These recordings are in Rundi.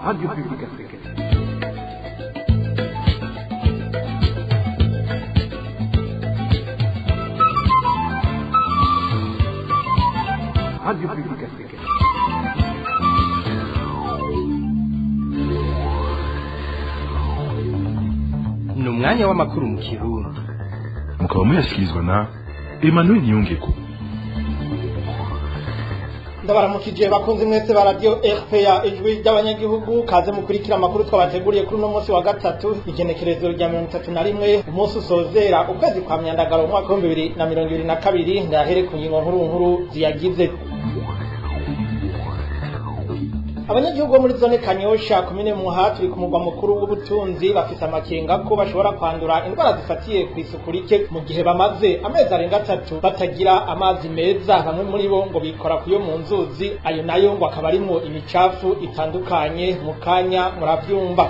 Radio Publique Africaine. Radio Publique Africaine. Ni umwanya w'amakuru mu Kirundi. Mukaba muyashyikirizwa na Emmanuel Niyongeko. Ndabaramukije bakunzi mwese ba Radio RPA, Ijwi ry'Abanyagihugu. Kaze mukurikira amakuru twabateguriye kuri uno munsi wa gatatu, igenekerezo rya 31, umunsi usozera ukwezi kwa Myandagaro, umwaka wa 2022. Ndahere ku ngingo nkuru nkuru ziyagize. Abanyagihugu bo muri zone Kanyosha, komine Muha, turi ku mugwa mukuru w'ubutunzi, bafise amakenga ko bashobora kwandura indwara zifatiye ku isuku rike mu gihe bamaze amezi arenga 3 batagira amazi meza. Bamwe muri bo ngo bikora kuyo mu nzuzi, ayo nayo ngo akaba arimwo imicafu itandukanye. Mu kanya muravyumva.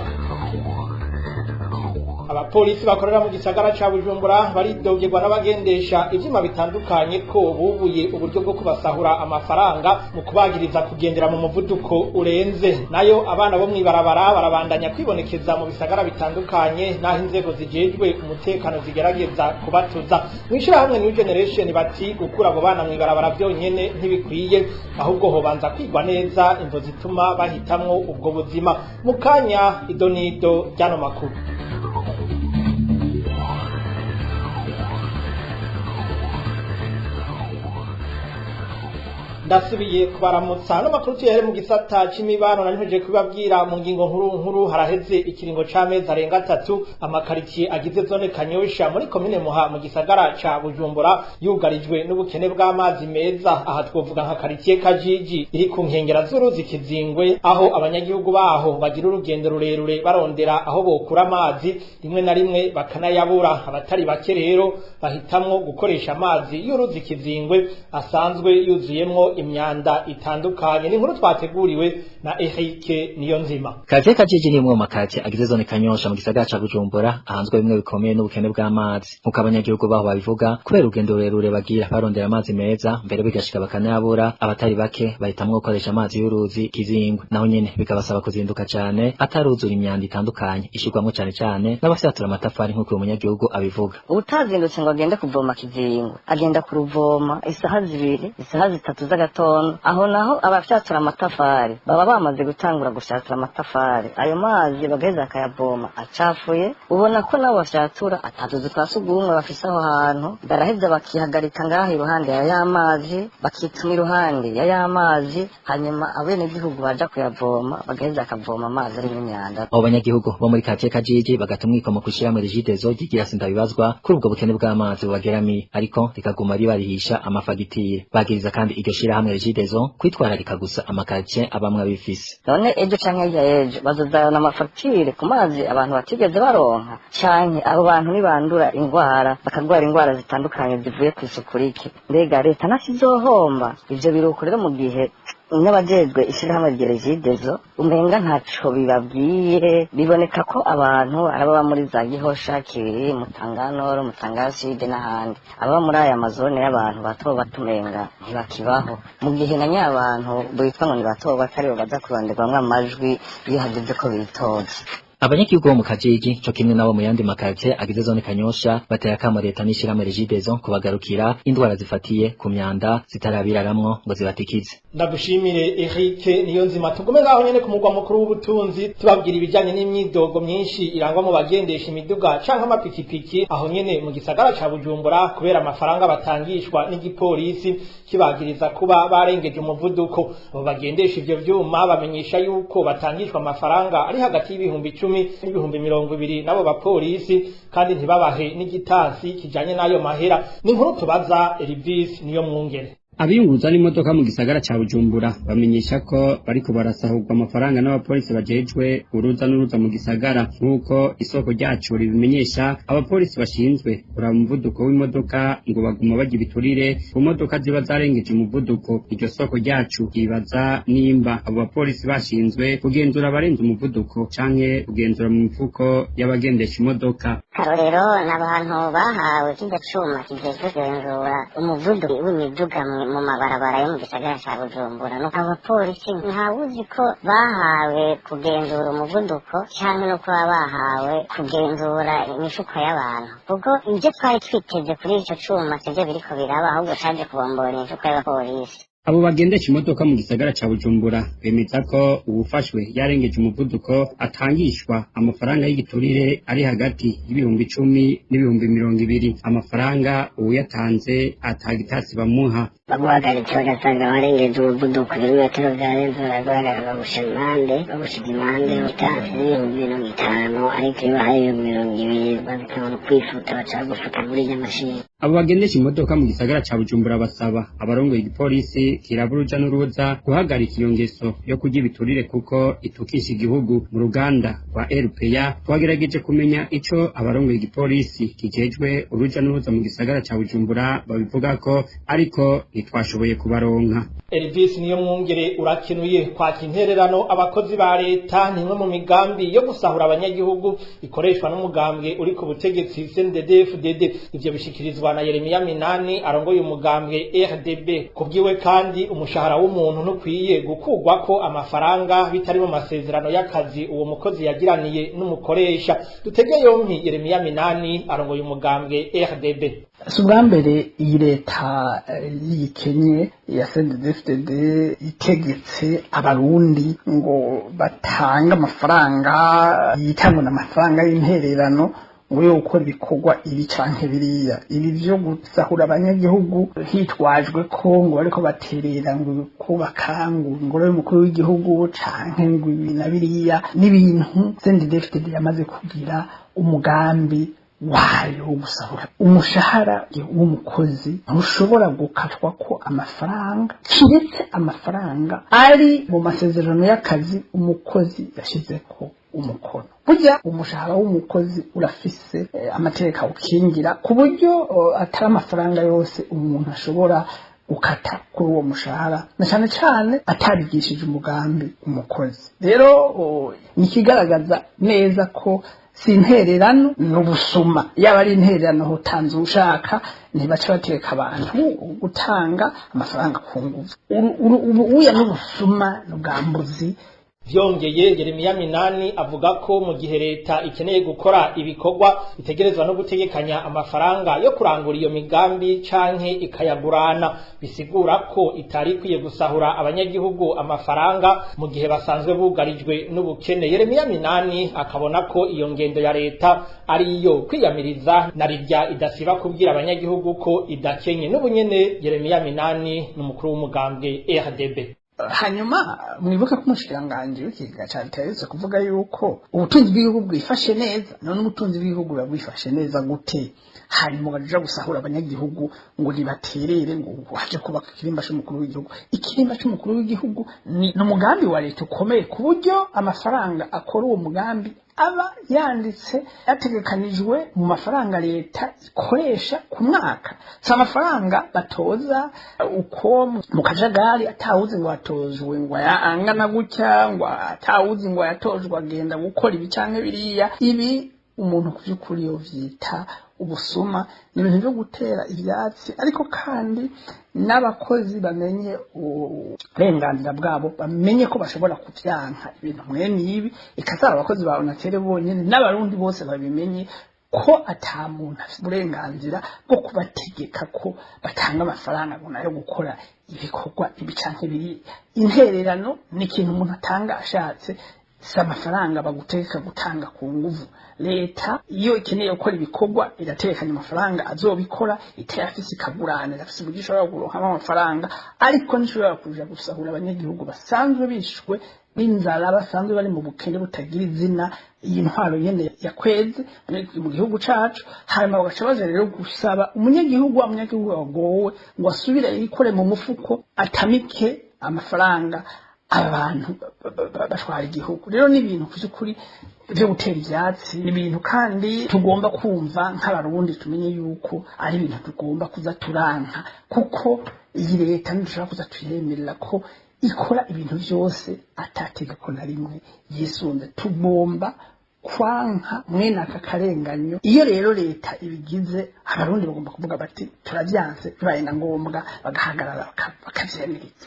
Abapolisi bakorera mu gisagara ca Bujumbura baridogerwa n'abagendesha ivyuma bitandukanye ko bubuye uburyo bwo kubasahura amafaranga mu kubagiriza kugendera mu muvuduko urenze. Nayo abana bo mw'ibarabara barabandanya kwibonekeza mu bisagara bitandukanye, naho inzego zijejwe umutekano zigerageza kubatuza. Mw'ishirahamwe New Generation bati gukura abo bana mw'ibarabara vyonyene ntibikwiye, ahubwo hobanza kwigwa neza imvo zituma bahitamwo ubwo buzima. Mu kanya idonido ry'ano makuru. Ndasubiye kubaramutsa. No makuru tuyahere mu gisata c'imibano. Nari nteje kubabwira mu ngingo nkuru nkuru, haraheze ikiringo c'amezi arenga 3 amakaritsiye agize zone Kanyosha muri komine Muha mu gisagara ca Bujumbura yugarijwe n'ubukene bw'amazi meza. Aha twovuga nka karitsiye Kajiji iri ku nkengera z'uruzi Kizingwe, aho abanyagihugu baho bagira urugendo rurerure barondera aho bokura amazi, rimwe na rimwe bakanayabura. Abatari bake rero bahitamwo gukoresha amazi y'uruzi Kizingwe asanzwe yuzuyemwo imyanda itandukanye. Ni inkuru twateguriwe na Eric Niyonzima. Quartier Kajiji ni imwe mu makartie agize zone Kanyosha mu gisagara ca Bujumbura, ahanzwe bimwe bikomeye n'ubukene bw'amazi. Nk'uko abanyagihugu baho babivuga, kubera urugendo rurerure bagira barondera amazi meza, mbere bigashika bakanayabura, abatari bake bahitamwo gukoresha amazi y'uruzi Kizingwe. Naho nyene bikabasaba kuzinduka cane ataruzura imyanda itandukanye ishirwamwo cane cane n'abafyatura amatafari, nk'uko uyu munyagihugu abivuga. Utazindutse ngo agende kuvoma Kizingwe, agenda kuruvoma isaha 2, isaha 3 z'agatondo. Aho naho abafyatura amatafari baba bamaze gutangura gufyatura amatafari, ayo mazi bagaheza bakayavoma acafuye. Ubona ko nabo bafyatura atatuzu twa sugumwe bafise aho hantu, baraheza bakihagarika ngaho iruhande ya y'amazi, bakituma iruhande ya y'amazi, hanyuma abenegihugu baja kuyavoma bagaheza bakavoma amazi arimwo imyanda. Abo banyagihugu bo muri quartier Kajiji bagata umwikomo kw'ishirahamwe Regideso ryigira sindabibazwa kuri ubwo bukene bw'amazi bubageramiye, ariko rikaguma ribarihisha amafagitire. Bagiriza kandi iryo shirahamwe Regideso kwitwararika gusa amakartie abamwe abifise. None ejo canke hirya y'ejo bazozana amafagitire ku mazi abantu batigeze baronka, canke abo bantu nibandura ingwara, bakagwara ingwara zitandukanye zivuye kw'isuku rike, mbega leta ntacyo izohomba? Ivyo biruko rero mu gihe n'abajejwe ishirahamwe rya Regideso umenga ntaco bibabwiye. Biboneka ko abantu arababa muri za Gihosha, Kibiri, Mutanga Nord, Mutanga Sud n'ahandi, ababa muri aya mazone y'abantu bato batumenga ntibakibaho, mu gihe na nyabantu bitwa ngo ni bato batari bo baza kuronderwamwo amajwi iyo hageze ko bitoza. Abanyagihugu bo mu Kajiji co kimwe nabo mu yandi makartie agize zone Kanyosha bateye akamo leta n'ishirahamwe Regideso kubagarukira indwara zifatiye ku myanda zitarabiraramwo ngo zibatikize. Ndagushimire Eric Niyonzima. Tugume ngaho nyene ku mugwa mukuru w'ubutunzi, tubabwira ibijanye n'imyidogo myinshi irangwa mu bagendesha imiduga canke amapikipiki aho nyene mu gisagara ca Bujumbura, kubera amafaranga batangishwa n'igipolisi kibagiriza kuba barengeje umuvuduko. Abo bagendesha ivyo vyuma bamenyesha yuko batangishwa amafaranga ari hagati y'ibihumbi 10 n'ibihumbi 20 n'abo bapolisi, kandi ntibabahe n'igitansi kijanye n'ayo mahera. Ni inkuru tubaza Elvis Niyo Mwungere. Abiyunguruza n'imodoka mu gisagara ca Bujumbura bamenyesha ko bariko barasahurwa amafaranga n'abapolisi bajejwe uruza n'uruza mu gisagara. Nk'uko isoko ryacu ribimenyesha, abapolisi bashinzwe kuraba umuvuduko w'imodoka ngo baguma bagira ibiturire ku modoka ziba zarengeje umuvuduko. Iryo soko ryacu ryibaza nimba abo bapolisi bashinzwe kugenzura abarenze umuvuduko canke kugenzura mu mifuko y'abagendesha imodoka. Karorero n'abantu bahawe kirya cuma kijejwe kugenzura umuvuduko w'imiduga mu mabarabara yo mu gisagara ca Bujumbura. Abapolisi ntawuzi ko bahawe kugenzura umuvuduko canke no kuba bahawe kugenzura imifuko y'abantu, kuko ivyo twari twiteze kuri ico cuma sivyo biriko biraba, ahubwo caje kubombora imifuko y'abapolisi. Abo bagendesha imodoka mu gisagara ca Bujumbura bemeza ko uwufashwe yarengeje umuvuduko atangishwa amafaranga y'igiturire ari hagati y'10,000 n'20,000, amafaranga uwuyatanze atagitasi bamuha. Baguhagaritse bagasanga warengeje umuvuduko, ibirometero vyarenze, baraguhagarika bagusha impande, bagushiga impande utanze 50,000, ariko iyo bahaye 20,000 babikabona ukwifuta, baca bagufuta muri irya mashini. Abo bagendesha imodoka mu gisagara ca Bujumbura basaba abarongoye igipolisi kiraba uruja n'uruza guhagarika iyo ngeso yo kurya ibiturire kuko itukisha igihugu. Mu ruganda rwa RPA twagerageje kumenya ico abarongoye igipolisi kijejwe uruja n'uruza mu gisagara ca Bujumbura babivugako, ariko ntitwashoboye kubaronka. Elvis niyo mwungere urakenuye. Kwaka intererano abakozi ba leta ni imwe mu migambi yo gusahura abanyagihugu ikoreshwa n'umugambwe uri ku butegetsi CNDD-FDD. Ivyo bishikirizwa na Yeremiya Minani arongoye umugambwe RDB. Kubwiwe kandi umushahara w'umuntu ntukwiye gukurwako amafaranga bitari mu masezerano y'akazi uwo mukozi yagiraniye n'umukoresha. Dutege yompi Yeremiya Minani arongoye umugambwe RDB. Si ubwa mbere iyi leta y'igikenye ya CNDD-FDD itegetse abarundi ngo batange amafaranga yitangwa n'amafaranga y'intererano ngo yo gukora ibikorwa ibi canke biriya. Ibi vyo gusahura abanyagihugu hitwajwe ko ngo bariko baterera ngo kubaka ngo ingoro y'umukuru w'igihugu canke ngo ibi na biriya, n'ibintu CNDD-FDD yamaze kugira umugambi wayo wo gusahura. Umushahara w'umukozi ntushobora gukatwa ko amafaranga kiretse amafaranga ari mu masezerano y'akazi umukozi yashizeko umukono. Burya umushahara w'umukozi urafise amategeko awukingira ku buryo atari amafaranga yose umuntu ashobora gukata kuri uwo mushahara, na cyane cyane atabigishije umugambi umukozi. Rero ni ikigaragaza neza ko si intererano n'ubusuma. Yaba ari intererano utanze ushaka, ntibaca bateka abantu gutanga amafaranga ku nguvu. Uya n'ubusuma n'ubwambuzi. Vyongeye Yeremiya Minani avuga ko mu gihe leta ikeneye gukora ibikorwa itegerezwa no gutegekanya amafaranga yo kurangura iyo migambi canke ikayagurana, bisigura ko itari ikwiye gusahura abanyagihugu amafaranga mu gihe basanzwe bugarijwe n'ubukene. Yeremiya Minani akabona ko iyo ngendo ya leta ari iyo kwiyamiriza na rirya idasiba kubwira abanyagihugu ko idakenye. N'ubunyene Yeremiya Minani ni umukuru w'umugambwe RDB. Hanyuma mwibuke ko umushikiranganji w'ikigega ca leta yaherutse kuvuga yuko ubutunzi bw'igihugu bwifashe neza. None ubutunzi bw'igihugu buba bwifashe neza gute hanyuma ukaja gusahura abanyagihugu ngo nibaterere ngo waje kubaka ikirimba c'umukuru w'igihugu? Ikirimba c'umukuru w'igihugu ni umugambi wa leta ukomeye ku buryo amafaranga akora uwo mugambi aba yanditse yategekanijwe mu mafaranga leta ikoresha ku mwaka. Si amafaranga batoza uko mu kajagari, atawuzi ngo atojwe ngo angana gutya, ngo atawuzi ngo ayatojwe agenda gukora ibi canke biriya. Ibi umuntu ku by'ukuri yovyita ubusuma, ni ibintu byo gutera ivyatsi. Ariko kandi n'abakozi bamenye uburenganzira bwabo, bamenye ko bashobora kuvyanka ibintu mwene ibi. Ikazaba abakozi ba Onatere bonyene, n'abarundi bose babimenye ko ata muntu afite uburenganzira bwo kubategeka ko batanga amafaranga ngo nayo gukora ibikorwa ibi canke biriya. Intererano ni ikintu umuntu atanga ashatse, si amafaranga bagutegeka gutanga ku nguvu. Leta iyo ikeneye gukora ibikorwa iratekanya amafaranga azobikora, itayafise ikagurana, irafise uburyo ishobora kuronkamo amafaranga, ariko ntishobora kuja gusahura abanyagihugu basanzwe bishwe n'inzara, basanzwe bari mu bukene butagira izina. Iyi ntwaro nyene yakweze mu gihugu cacu, hanyuma bagaca baja rero gusaba umunyagihugu, wa munyagihugu wagowe, ngo asubire yikore mu mufuko atamike amafaranga abantu batwara igihugu. Rero ni ibintu by'ukuri byo gutera ivyatsi, ni ibintu kandi tugomba kumva nk'abarundi, tumenye yuko ari ibintu tugomba kuza turanka, kuko iyi leta ntidushobora kuza tuyemerera ko ikora ibintu vyose atategeko na rimwe yisunze. Tugomba Kwanka mwene aka karenganyo, iyo rero leta ibigize, abarundi bagomba kuvuga bati turavyanse, bibaye na ngombwa bagahagarara bakavyemiriza.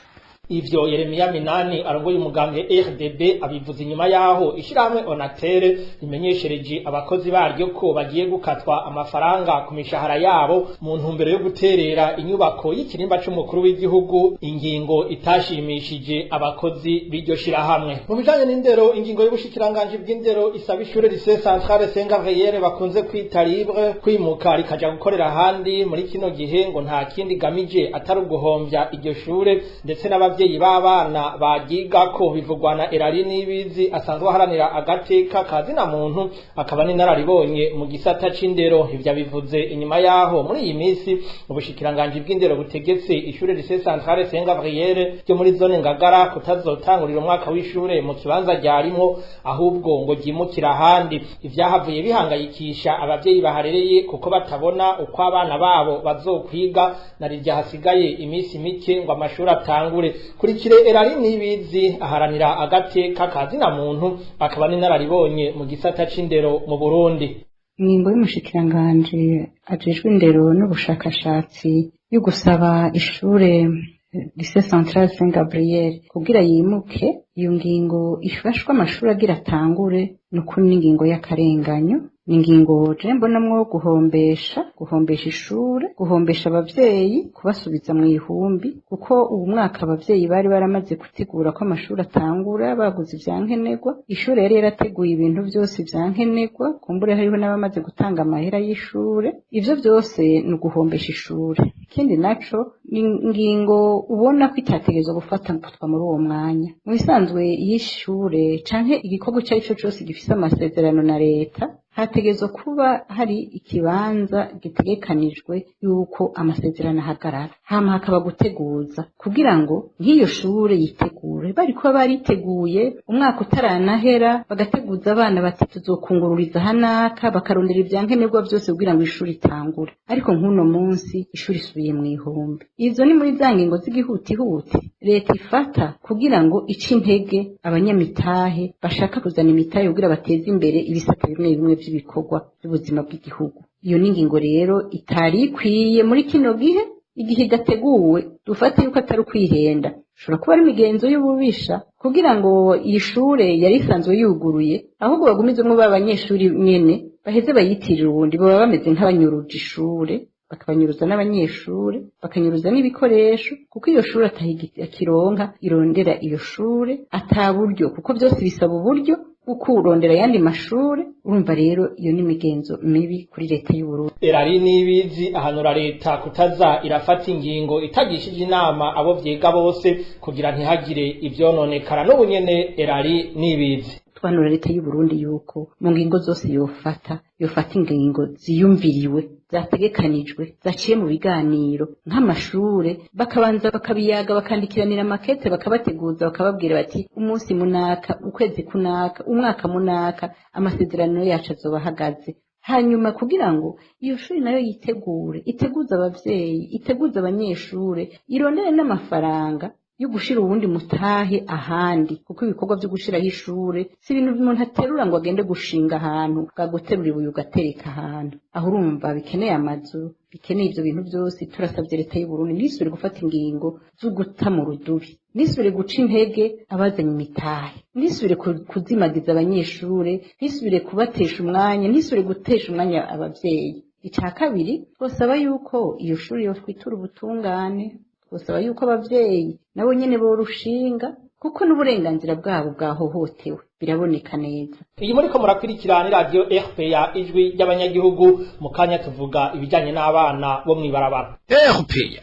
Ivyo Yeremiya Minani arongoye umugambwe RDB abivuze inyuma yaho ishirahamwe Onatere rimenyeshereje abakozi baryo ko bagiye gukatwa amafaranga ku mishahara yabo mu ntumbero yo guterera inyubako y'ikirimba c'umukuru w'igihugu, ingingo itashimishije abakozi b'iryo shirahamwe. Mu bijanye n'indero, ingingo y'ubushikiranganji bw'indero isaba ishure Lycée Centrale Saint Gabriel bakunze kwita Libre kwimuka rikaja gukorera ahandi muri kino gihe ngo nta kindi gamije atari uguhomvya iryo shure ndetse n'abavyeyi b'abana bagiga ko bivugwa na Erari Nibizi asanzwe aharanira agateka kazina muntu akaba n'inararibonye mu gisata c'indero. Ivyo abivuze inyuma yaho muri iyi minsi ubushikiranganji bw'indero butegetse ishure Lycée Centrale Saint Gabriel ryo muri zone Ngagara kutazotangurira umwaka w'ishure mu kibanza ryarimwo, ahubwo ngo ryimukira ahandi. Ivyahavuye bihangayikisha abavyeyi baharereye kuko batabona uko abana babo bazokwiga na rirya hasigaye iminsi mike ngo amashuri atangure. Kurikire Erari Nibizi aharanira agateka kazina muntu akaba n'inararibonye mu gisata c'indero mu Burundi. Ingingo y'umushikiranganji ajejwe indero n'ubushakashatsi yo gusaba ishure Lycée Central Saint Gabriel kugira yimuke, iyo ngingo ifashwe amashuri agira atangure, nukuri n'ingingo y'akarenganyo, ni ingingo je mbonamwo guhombesha ishure, guhombesha abavyeyi, kubasubiza mu ihumbi, kuko ubu mwaka abavyeyi bari baramaze gutegura ko amashuri atangura, baguze ivyankenerwa, ishure yari yarateguye ibintu vyose vyankenerwa, kumbure hariho n'abamaze gutanga amahera y'ishure. Ivyo vyose ni uguhombesha ishure. Ikindi naco ni ingingo ubona ko itategerezwa gufatwa muri uwo mwanya. Mu bisanzwe iyo ishure canke igikorwa ico arico cose gifise amasezerano na leta, hategerezwa kuba hari ikibanza gitegekanijwe yuko amasezerano ahagarara, hama hakaba guteguza kugira ngo nk'iyo shure yitegure. Bari kuba bariteguye umwaka utaranahera, bagateguza abana bati tuzokungururiza hanaka, bakarondera ivyankenerwa vyose kugira ngo ishuri itangure. Ariko nk'uno munsi ishuri isubiye mu ihumbi. Izo ni muri za ngingo z'igihutihuti leta ifata kugira ngo ice intege abanyamitahe bashaka kuzana imitahe kugira bateze imbere ibisata bimwe bimwe by'ibikorwa by'ubuzima bw'igihugu. Iyo ni ingingo rero itari ikwiye muri kino gihe, igihe idateguwe. Dufate yuko atari ukwihenda, ushobora kuba ari imigenzo y'ububisha kugira ngo iyi shure yari isanzwe yuguruye ahubwo bagumizemwo ba banyeshuri nyene, baheze bayitirire ubundi. Baba bameze nk'abanyuruje ishure, bakabanyuruza n'abanyeshure, bakanyuruza n'ibikoresho, kuko iyo shure atakironka irondera iyo shure ata buryo, kuko byose bisaba uburyo ukurondera ayandi mashure. Urumva rero iyo ni imigenzo mibi kuri leta y'u Burundi. Erari Nibizi ahanura leta kutaza irafata ingingo itagishije inama abo vyiga bose kugira ntihagire ivyononekara. N'ubu nyene Erari Nibizi: Twanura leta y'u Burundi yuko mu ngingo zose yofata ingingo ziyumviriwe, zategekanijwe, zaciye mu biganiro, nk'amashure bakabanza bakabiyaga, bakandikiranira amakete, bakabateguza, bakababwira bati umunsi munaka, ukwezi kunaka, umwaka munaka, amasezerano yacu azoba ahagaze, hanyuma kugira ngo iyo shuri nayo yitegure, iteguze abavyeyi, iteguze abanyeshure, irondere n'amafaranga yo gushira uwundi mutahe ahandi, kuko ibikorwa vyo gushiraho ishure si ibintu umuntu aterura ngo agende gushinga ahantu, bwaguterura ibuye ugatereka ahantu. Aho urumva bikeneye amazu, bikeneye ivyo bintu vyose. Turasavye leta y'u Burundi ntisubire gufata ingingo zo guta mu rudubi, ntisubire guca intege abazanye imitahe, ntisubire kuzimagiza abanyeshure, ntisubire kubatesha umwanya, ntisubire gutesha umwanya abavyeyi. Ica kabiri, twosaba yuko iyo shuri yotwitura ubutungane, twosaba yuko abavyeyi nabo nyene borushinga, kuko n'uburenganzira bwabo bwahohotewe biraboneka neza. Iyi muriko murakurikirana radio RPA, ijwi ry'abanyagihugu. Mu kanya tuvuga ibijanye n'abana bo mw'ibarabara. RPA.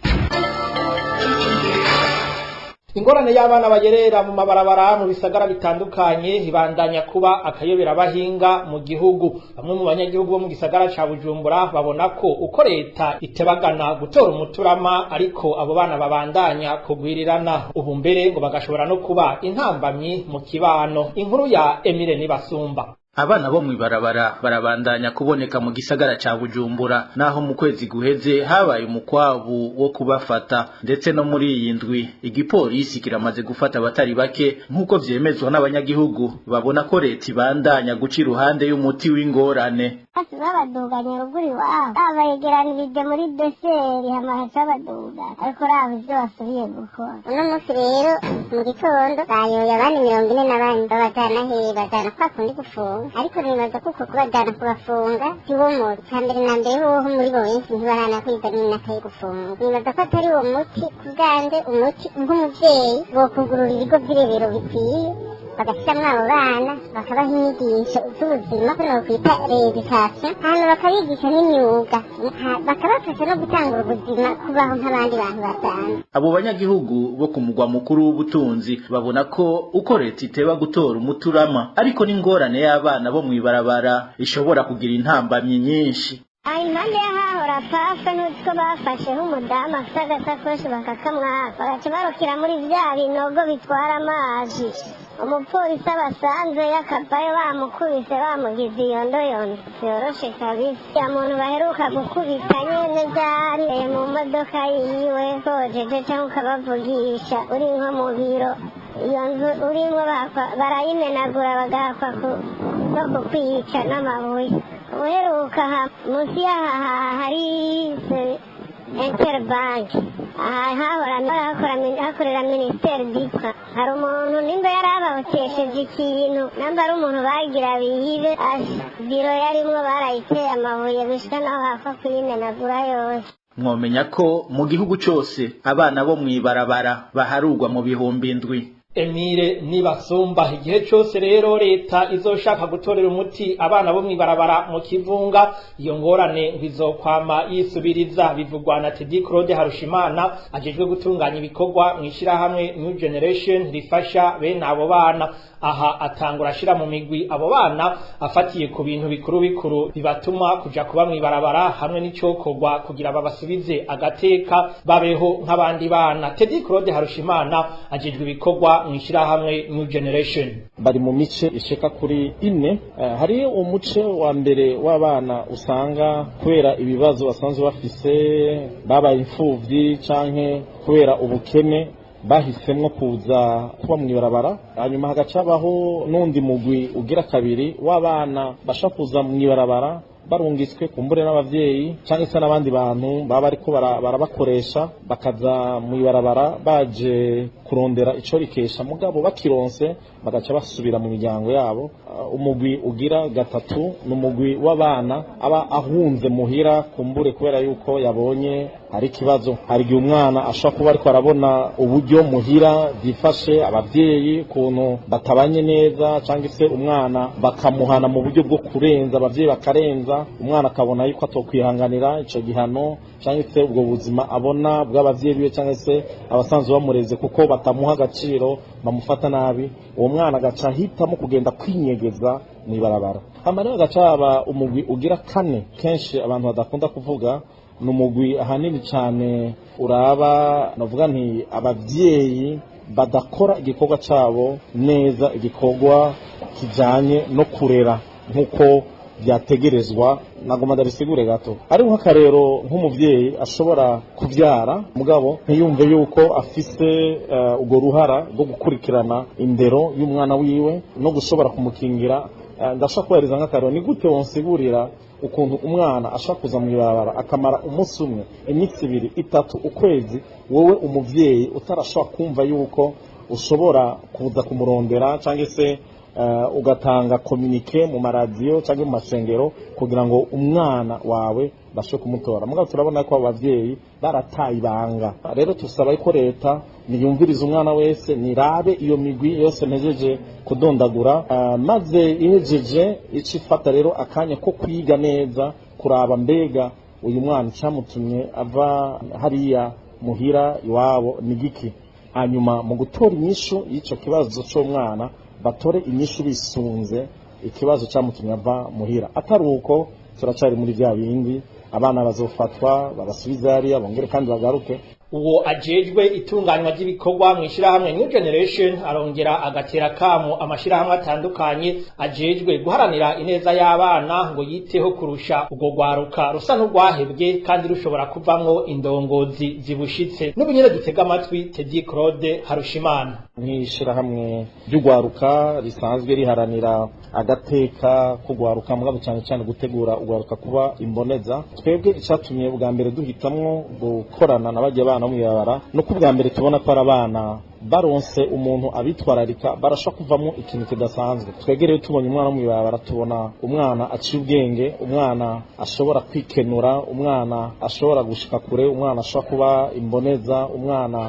Ingorane y'abana bayerera mu mabarabara mu bisagara bitandukanye ibandanya kuba akayobera abahinga mu gihugu. Bamwe mu banyagihugu bo mu gisagara ca Bujumbura babona ko uko leta itebagana gutora umuturama, ariko abo bana babandanya kugwirirana, ubu mbere ngo bagashobora no kuba intambamyi mu kibano. Inkuru ya Emile Nibasumba. Abana bo mw'ibarabara barabandanya kuboneka mu gisagara ca Bujumbura, naho mu kwezi guheze habaye umukwabu wo kubafata, ndetse no muri iyi ndwi igipolisi kiramaze gufata abatari bake, nk'uko vyemezwa n'abanyagihugu babona ko leta ibandanya guca iruhande y'umuti w'ingorane. Babaduganye ruguru iwabo, babegeranirije muri doseri hama baduga, ariko raba ivyo basubiye gukora uno munsi. Rero mu gitondo bayoye abandi 44, babajana hehe? Bajana kwa kundi gufunga. Ariko nibaza kuko kubajana kubafunga si wo muti. Ca mbere na mbere, hoho muri bo benshi ntibaranakwiza n'imyaka yo gufunga. Nibaza ko atari uwo muti. Ku bwanje, umuti nk'umuvyeyi, bokugurura ibigo vy'irerero bikwiye, bagashiramwo abo bana, bakabaha inyigisho z'ubuzima, nokwita rééducation, hanyuma bakabigisha n'imyuga, bakabafasha no gutangura ubuzima, kubaho nk'abandi bantu basanzwe. Abo banyagihugu bo ku mugwa mukuru w'ubutunzi babona ko uko leta iteba gutora umuturama, ariko n'ingorane y'abana bo mw'ibarabara ishobora kugira intambamyi nyinshi. Aho impande y'ahahora pafe, n'utwo bafasheho umudamu afite agasakoshi bakakamwaka, bagaca barukira muri vya binogo bitwara amazi. Umupolisi abasanze yakavayo bamukubise, bamugize iyondoyondo yoroshe kabisa. Ya muntu baheruka gukubita nyene vyari mu modoka yiwe kojeje, canke ukabavugisha uri nko mu biro, iyo nzu urimwo barayimenagura, bagahakwa no kukwica n'amabuye. Uheruka munsi y'aha hari Interbank, aha hahora hakorera minisiteri ditwa, hari umuntu nimba yari abawutesheje ikintu, namba ari umuntu bagira biyibe, biro yarimwo barayiteye amabuye gushika naho hapfa kuyimenagura yose. Mwomenya ko mu gihugu cose abana bo mw'ibarabara baharugwa mu 7000. Emile Nibasumba. Igihe cose rero leta izoshaka gutorera umuti abana bo mw'ibarabara mu kivunga, iyo ngorane ngwizokwama yisubiriza. Bivugwa na Teddy Claude Harushimana, ajejwe gutunganya ibikorwa mw'ishirahamwe New Generation rifasha bene abo bana. Aha atangura ashira mu migwi abo bana afatiye ku bintu bikuru bikuru bibatuma kuja kuba mw'ibarabara, hamwe n'icokorwa kugira babasubize agateka, babeho nk'abandi bana. Teddy Claude Harushimana ajejwe ibikorwa mw'ishirahamwe New Generation. Bari mu mice ishika kuri ine. Hari umuce wa mbere w'abana usanga kubera ibibazo basanzwe bafise, babaye imfuvyi canke kubera ubukene, bahisemwo kuza kuba mw'ibarabara. Hanyuma hagacabaho n'undi mugwi ugira kabiri w'abana bashaka kuza mw'ibarabara barungitswe kumbure n'abavyeyi cyangwa se n'abandi bantu baba bariko barabakoresha, bakaza mw'ibarabara baje kurondera ico rikesha, mugabo bakironse bagaca basubira mu miryango yabo. Umugwi ugira gatatu ni umugwi w'abana aba ahunze muhira, kumbure kubera yuko yabonye hari ikibazo. Hari igihe umwana ashobora kuba ariko arabona uburyo muhira byifashe, abavyeyi ukuntu batabanye neza, cyangwa se umwana bakamuhana mu buryo bwo kurenza, abavyeyi bakarenza, umwana akabona yuko atokwihanganira ico gihano cyangwa se ubwo buzima abona bw'abavyeyi biwe cyangwa se abasanzwe bamureze, kuko batamuha agaciro, bamufata nabi. Uwo mwana agaca ahitamo kugenda kwinyegeza mw'ibarabara. Hama rero agaca haba umugwi ugira kane, kenshi abantu badakunda kuvuga, ni umugwi ahanini cyane uraba, navuga nti abavyeyi badakora igikorwa cabo neza, igikorwa kijanye no kurera nk'uko byategerezwa. Nagoma ndabisigure gato. Ari nk'akarero, nk'umuvyeyi ashobora kuvyara mugabo ntiyumve yuko afise urwo ruhara rwo gukurikirana indero y'umwana wiwe no gushobora kumukingira. Ndashaka kubahiriza nk'akarero: ni gute wonsigurira ukuntu umwana ashaka kuza mu ibarabara akamara umunsi umwe, iminsi ibiri, itatu, ukwezi, wowe umuvyeyi utarashobora kumva yuko ushobora kuza kumurondera, cyangwa se ugatanga communiqué mu maradiyo cyangwa mu masengero kugira ngo umwana wawe bashe kumutora? Mugabo turabona ko abavyeyi barataye ibanga. Rero tusaba ko leta niyumviriza umwana wese, nirabe iyo migwi yose ntejeje kudondagura, maze ihejeje ica ifata rero akanya ko kwiga neza, kuraba mbega uyu mwana icamutumye ava hariya muhira iwabo ni giki. Hanyuma mu gutora inyishu y'ico kibazo c'umwana, batore inyishu bisunze ikibazo cyamutumye ava muhira. Atari uko, turacari muri bya bindi, abana bazofatwa babasubize hariya, bongere kandi bagaruke. Uwo ajejwe itunganywa ry'ibikorwa mu ishirahamwe New Generation arongera agatera kamo amashirahamwe atandukanye ajejwe guharanira ineza y'abana ngo yiteho kurusha urwo rwaruka rusa n'urwahebwe kandi rushobora kuvamwo indongozi zibushitse. N'ubu nyene dutega amatwi Teddy Claude Harushimana. Nk'ishirahamwe ry'urwaruka risanzwe riharanira agateka k'urwaruka, mugabo cyane cyane gutegura urwaruka kuba imboneza, twebwe icatumye bwa mbere duhitamwo gukorana na barya bana mw'ibarabara nuko ubwa mbere tubona ko ari abana baronse umuntu abitwararika barashobora kuvamo ikintu kidasanzwe. Twebwe rero tubonye umwana mw'ibarabara tubona umwana aciye ubwenge, umwana ashobora kwikenura, umwana ashobora gushika kure, umwana ashobora kuba imboneza, umwana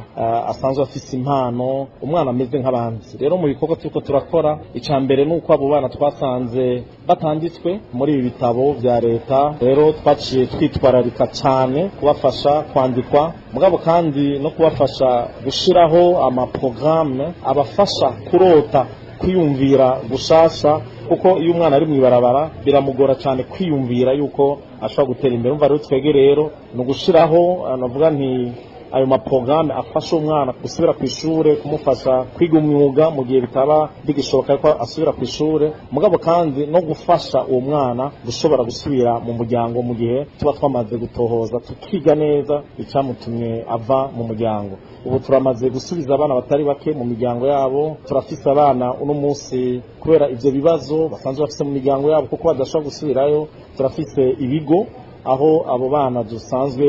asanzwe afise impano, umwana ameze nk'abandi. Rero mu bikorwa turiko turakora, ica mbere nuko abo bana twasanze batanditswe muri ibi bitabo vya leta, rero twaciye twitwararika cane kubafasha kwandikwa, mugabo kandi no kubafasha gushiraho amaprograme abafasha kurota, kwiyumvira gushasha, kuko iyo umwana ari mw'ibarabara biramugora cyane kwiyumvira yuko ashobora gutera imbere. Umva rero twege rero ni ugushiraho navuga nti ayo maprograme afasha umwana gusubira ku ishure, kumufasha kwiga umwuga mu gihe bitaba bigishoboka ko asubira ku ishure, mugabo kandi no gufasha uwo mwana gushobora gusubira mu muryango mu gihe tuba twamaze gutohoza tukiga neza icyamutumye ava mu muryango. Ubu turamaze gusubiza abana batari bake mu miryango yabo. Turafise abana uno munsi kubera ivyo bibazo basanzwe bafise mu miryango yabo kuko badashobora gusubirayo, turafise ibigo aho abo bana dusanzwe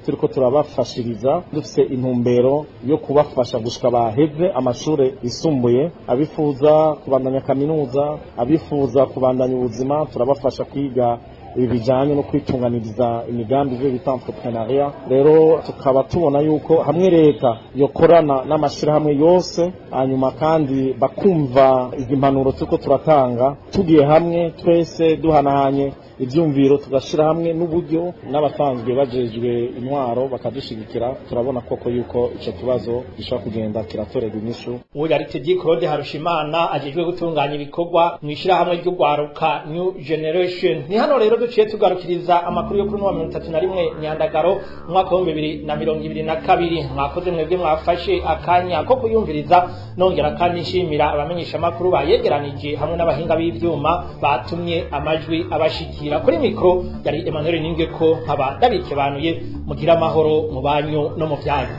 turiko turabafashiriza, dufise intumbero yo kubafasha gushika baheze amashure yisumbuye, abifuza kubandanya kaminuza, abifuza kubandanya ubuzima, turabafasha kwiga ibi bijanye no kwitunganiriza imigambi ivyo bita entrepreneuriat. Rero tukaba tubona yuko hamwe leta yokorana n'amashirahamwe yose, hanyuma kandi bakumva izi mpanuro turiko turatanga, tugiye hamwe twese duhanahanye ivyumviro, tugashira hamwe n'uburyo n'abasanzwe bajejwe intwaro bakadushigikira, turabona koko yuko ico kibazo gishobora kugenda kiratorerwa inyishu. Uwo yari Teddy Claude Harushimana ajejwe gutunganya ibikorwa mu ishirahamwe ry'urwaruka New Generation. Ni hano rero duciye tugarukiriza amakuru yo kuri wa 31 Nyandagaro umwaka wa 2022. Mwakoze mwebwe mwafashe akanya ko kuyumviriza, nongera kandi nshimira abamenyesha makuru bayegeranije hamwe n'abahinga b'ivyuma batumye amajwi abashikira. Kuri mikro yari Emmanuel Ningeko, nkaba ndabikebanuye, mugira amahoro mu banyu no mu vyanyu.